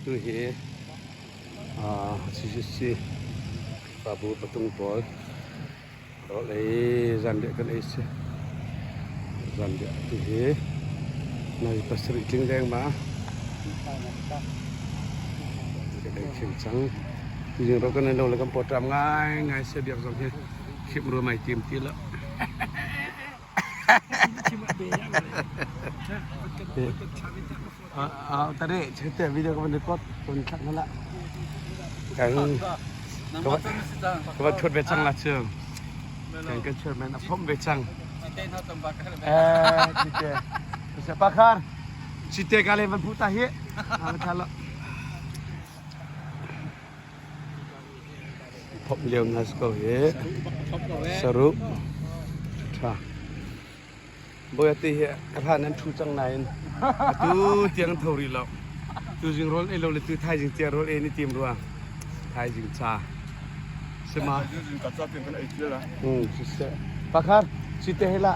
Tu hi, a, si si si, pabu patung pol. Rol e, zan dia kan e si. Zan dia tu hi. Nai pasri kling deng ma. Ka deng chim chang. Tu jing rol kan lo le kan potram ngai ngai se biak zong hi. Khip ru mai tim ti la. ອາ ຕາເຣ ເຮັດແຕ່ວິດີໂອ ມັນໄດ້ກົດຄົນຄັກນັ້ນລະ ກັນ ກະວ່າ ກະວ່າຊົດເວຊັງລະເຊີງ ກັນ ກັນຊົດແມ່ນອະພົມເວຊັງ ເອີ ຊິເຕ ເຊປາຄານ ຊິເຕກາເລວັນພຸຕາເຮ ອາ ມັນທັນລະ. ພອບເລວນາສໂກເຮ ສະລຸ ທາ ບໍຍາຕິເຮ ກະທານັ້ນທູຈັງໄນ ອາຕູຕຽງເທົ່າຣີລອກ ຕູຈິງໂຣນເອໂລເລຕູໄທຈິງເຕຍໂຣນເອນິຕິມຣັວ ໄທຈິງຊາ ສະມາ ອືມ ຊິເຕ ປາຄານ ຊິເຕເຮລະ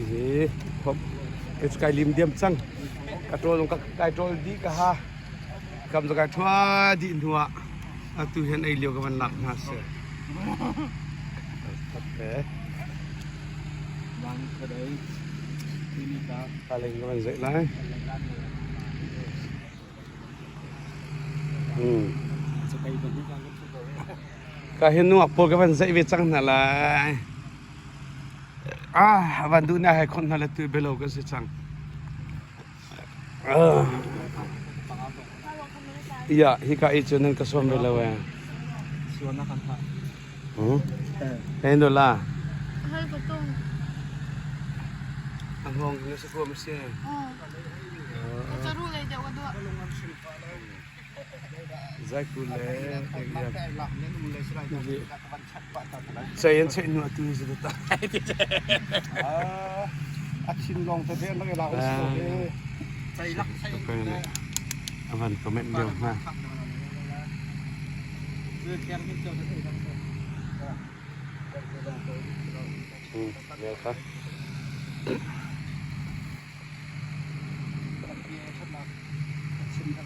ເຮ ພອບ ເອສກາຍລິມດຽມຈັງ ກະໂຕລົງກະກາຍໂຕດີກະຫາ ກຳສະກາຍທວາດິນຫົວ ອາຕູເຫັນໄອຫຼຽວກະມັນນັບຫາເສືອ ໂອເຄ ບາງກະໄດ້ ທີ່ນີ້ກະ ອາເລັງກະມັນເສຍຫຼາຍ ອືມ ກະເຫັນໜວກໂປກະມັນເສຍເວຈັງຫັ້ນລະ ອາ ວັນດູນາໃຫ້ຄົນຫັ້ນລະ ຕູເບໂລກະເສຍຈັງ Iya, hika ichu nan ka som bela we. Siwana kan ha. Hmm? Eh. Kain dola. Hal betul. Ang hong ni sa kuwa mesti. Oh. Kacaru le jawa dua. Zai kule. Zai yan sai nu atu ni sa ta. Ah, asin long ta de na la. Sai lak sai. Avan comment dio ha. Hmm, dio ha.